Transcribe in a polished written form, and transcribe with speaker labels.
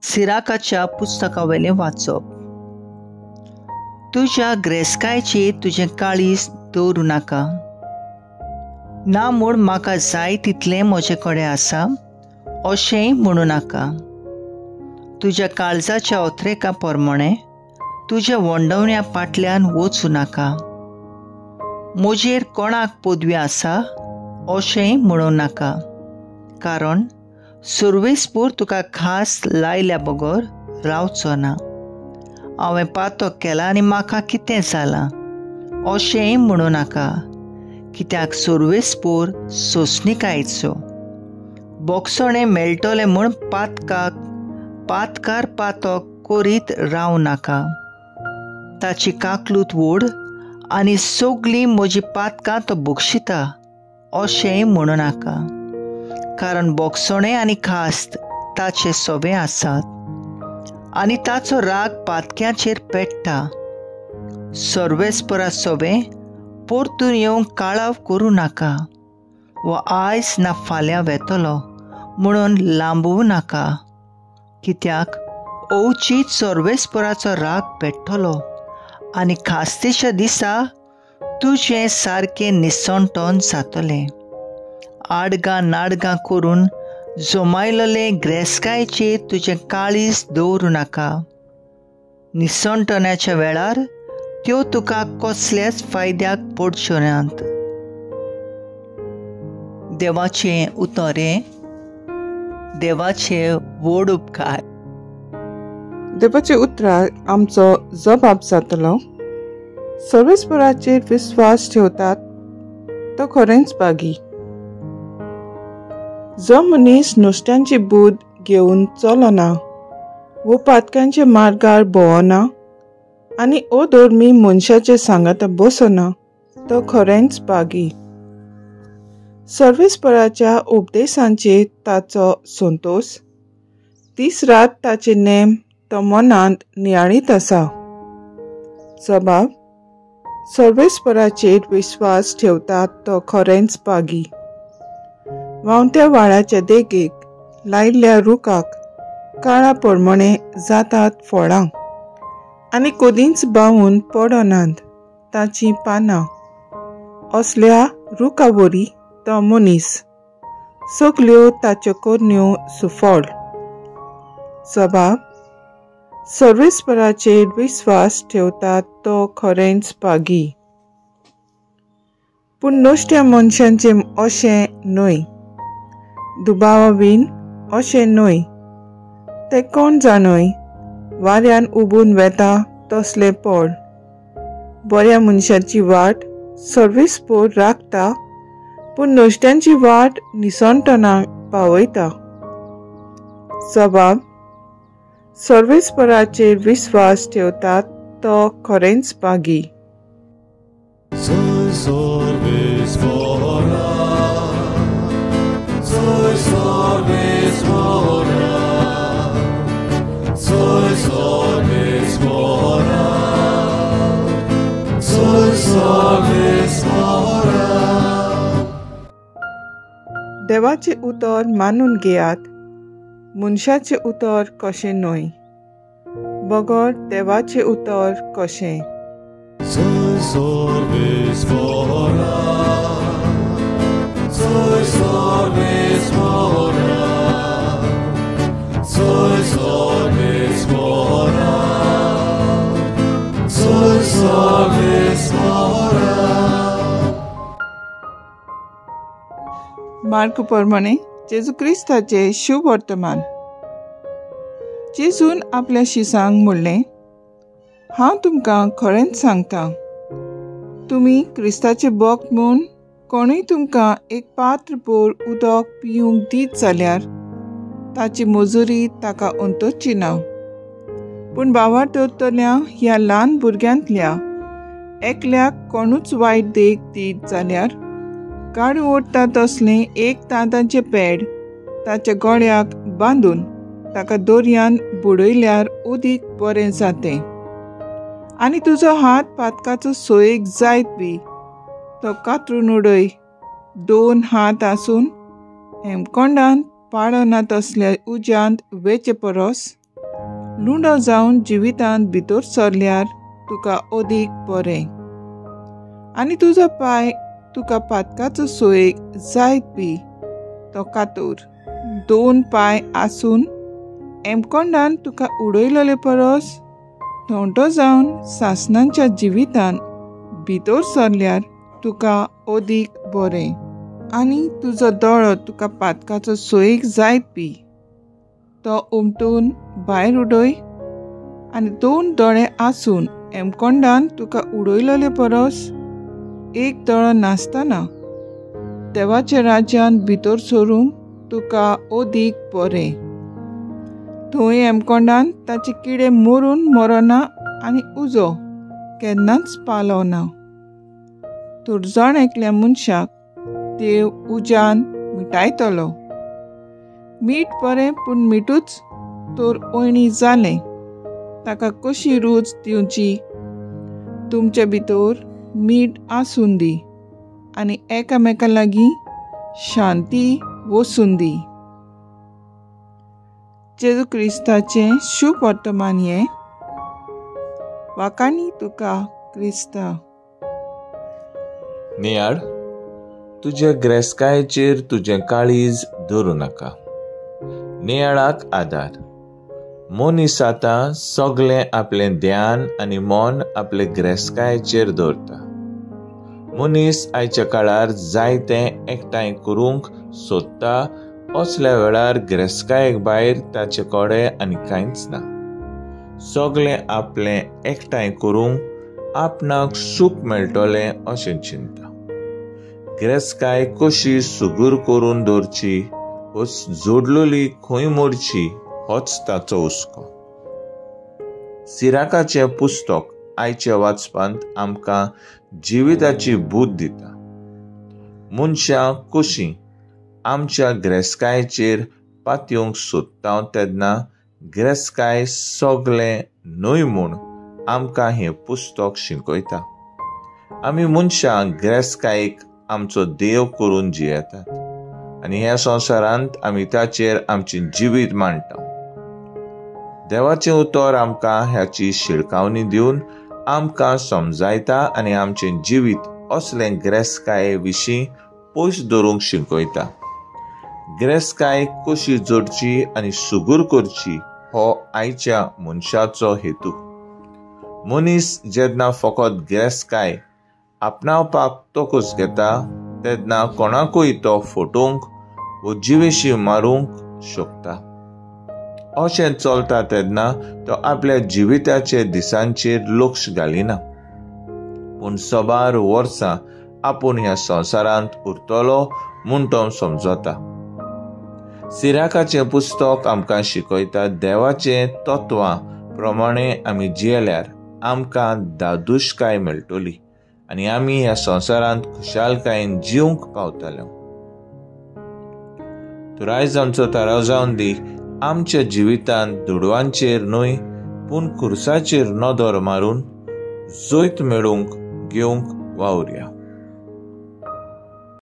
Speaker 1: सिराकाच्या पुस्तकावेलें वाचप. तुज्या ग्रेस्कायचेर तुजें काळीज दवरूं नाका. ना म्हूण म्हाका जाय तितलें म्हजे कडेन आसा अशेंय म्हणूं नाका. तुज्या काळजाच्या ओत्रेका प्रमाणें तुज्या वंडवण्या फाटल्यान वचूं नाका. म्हजेर कोणाक पदवी आसा अशेंय म्हणूं नाका, कारण सुर्वेसपूर तुका खास लायल्या बगर रावचो ना. हांवें पातक केला आनी म्हाका कितें जालां अशेंय म्हणूं नाका, कित्याक सुर्वेसपूर सोंसणिकायेचो. बोगसणें मेळटलें म्हूण पातकार पातक करीत रावं नाका. ताची काकलूत व्हड आनी सगलीं म्हजी पातकां तो बक्षिता अशेंय म्हणूं नाका, कारण बोगसणें आनी खास्त ताचे सोबे आसात आनी ताचो राग पातक्याचेर पेट्टा. सर्वेस्परा सोबे परतून येवंक काळाव करूं नाका, वो आयज ना फाल्यां वेतलो म्हणून लांबोवं नाका, कित्याक अवचीत सर्वेस्पराचो राग पेट्टलो आनी खास्तेच्या दिसा तुजें सारकें निसणटन जातलें. आडगां नाडगां करून जमायलेले ग्रेस्कायचेर तुजें काळीज दवरूं नाका. निसणटण्याच्या वेळार त्यो तुका कसल्याच फायद्याक पडच्यो नात. देवाचें उतर, देवाचे व्हड उपकार.
Speaker 2: देवाचे उतराक आमचो जबाब जातलो. सर्वेस्पराचेर विस्वास ठेवतात तो खरेंच बागी. जो मनीस नुस्त्यांची बूद घेवन चलना वो पातकांच्या मार्गार भोंवना आनी अधर्मी मनशाचे सांगाता बसना तो खरेंच बागी. सर्वेस्पराच्या उपदेशांचेर ताचो संतोष, दीस रात ताचे नेम तो मनांत नियाळीत आसा. जबाब, सर्वेस्पराचेर विस्वास ठेवतात तो खरेंच बागी. व्हांवत्या व्हाळाच्या देगेक लायिल्ल्या रुखाक काळा प्रमाणे जातात फळां आनी कदींच बावून पडनात ताचीं पानां. असल्या रुखावरी तो मनीस, सगल्यो ताच्यो करण्यो सुफळ. जबाब, सर्वेस्पराचेर विस्वास ठेवतात तो खरेंच बागी. पूण नश्ट्या मनशांचें अशें न्हय, दुबावा बीन अशें न्हय. ते कोण जाणय वाऱ्यान उबून वेता तसलें पड. बऱ्या मनशाची वाट सर्वेस्पर राखता, पूण नश्ट्यांची वाट निसणटणाक पावयता. जबाब, सर्वेस्पराचेर विस्वास ठेवतात तो खरेंच बागी. देवाचें उतर मानून घेयात, मनशाचें उतर कशें न्हय, बगर देवाचें उतर कशें. मार्क प्रमाणे जेजू क्रिस्ताचें शुभवर्तमान. जेजून आपल्या शिसांक म्हणलें, हांव तुमकां खरेंच सांगता, तुमी क्रिस्ताचे भक्त म्हूण कोणूय तुमकां एक पात्र भर उदक पिवंक दीत जाल्यार ताची मजुरी ताका अंतरची ना. पूण भावार दवरतल्या ह्या ल्हान भुरग्यांतल्या एकल्याक कोणूच वायट देख दीत जाल्यार काडून ओडटा तसलें एक तांतांचें पेड ताच्या गळ्याक बांदून ताका दोरयान बुडयल्यार उदीक बरें जातें. आनी तुजो हात पातकाचो सोयेक जायत बी तो कातरून उडय. दोन हात आसून हेमकोंडांत पाळना तसल्या उज्यांत वेचे परस लुंडो जावन जिवितांत भितर सरल्यार तुका अदीक बरें. आनी तुजो पांय तुका पातकाचो सोयेक जायत बी तो कातोर दोन पांय आसून एमकोंडान तुका उडयलेले परस थोंटो जावन सासणांच्या जिवितान भितर सरल्यार तुका अदीक बरें. आनी तुजो दोळो तुका पातकाचो सोयेक जायत बी तो उमटून भायर उडय आनी दोन दोळे आसून एमकोंडान तुका उडयलेले परस एक दोळो नासतना देवाच्या राज्यान भितर सरूंक तुका अदीक बरें. थंय एमकोंडान ताचे किडे मरून मरना आनी उजो केन्नाच पालवना. तर जण एकल्या मनशाक देव उज्यान मिठायतलो. मीठ बरें पूण मिठूच तर ओयणी जालें, ताका कशी रूच दिवची? तुमचे भितर मीठ आसूं दी आनी एकामेका लागीं शांती वसूं दी. जेजू क्रिस्ताचें शुभ वर्तमान हें. वाकाणी तुका क्रिस्ता.
Speaker 3: नियाळ, तुजे ग्रेसकायेचेर तुजें काळीज धरूं नाका. नियाळाक आदार. मनीस आतां सगळें आपलें ध्यान आनी मन आपले ग्रेसकायेचेर दवरता. मनीस आयच्या काळार जायतें एकठांय करूंक सोदता. असल्या वेळार ग्रेसकायेक भायर ताचे कडेन आनी कांयच ना. सगळें आपलें एकठांय करूंक आपणाक सूख मेळटलें अशें चिंता. ग्रेसकाय कशी सुगूर करून दवरची वो जोडलेली खंय मोडची होच ताचो हुस्को. सिराकाचें पुस्तक आयच्या वाचपांत आमकां जिविताची बूद दिता. मनशां कशीं आमच्या ग्रेसकायेचेर पातयेवंक सोदता तेन्ना ग्रेसकाय सगळें न्हय म्हूण आमकां हें पुस्तक शिकयता. आमी मनशां ग्रेसकायेक आमचो देव करून जियेतात आनी ह्या संवसारांत आमी ताचेर आमचें जिवीत मांडटा. देवाचें उतर आमकां ह्याची शिडकावणी दिवन आमकां समजायता आनी आमचें जिवीत असलें ग्रेसकाये विशीं पयस दवरूंक शिकयता. ग्रेसकाय कशी जोडची आनी सुगूर करची हो आयच्या मनशाचो हेतू. मनीस जेन्ना फकत ग्रेसकाय आपणावपाक तोकस घेता तेन्ना कोणाकूय तो फटोवंक वो जिवेशी मारूंक शकता. अशें चलता तेन्ना तो आपल्या जिविताचे दिसांचेर लक्ष घालिना, पूण सबार वर्सां आपूण ह्या संवसारांत उरतलो म्हूण तो समजता. सिराकाचें पुस्तक आमकां शिकयता देवाचें तत्वां प्रमाणे आमी जियेल्यार आमकां दादुशकाय मेळटली आनी आमी ह्या संवसारांत खुशालकायेन जिवंक पावतले. तर आयज आमचो थाराव जावन दी आमच्या जिवितांत दुडवांचेर न्हय पूण खुर्साचेर नदर मारून जैत मेळोवंक घेवंक वावुरया.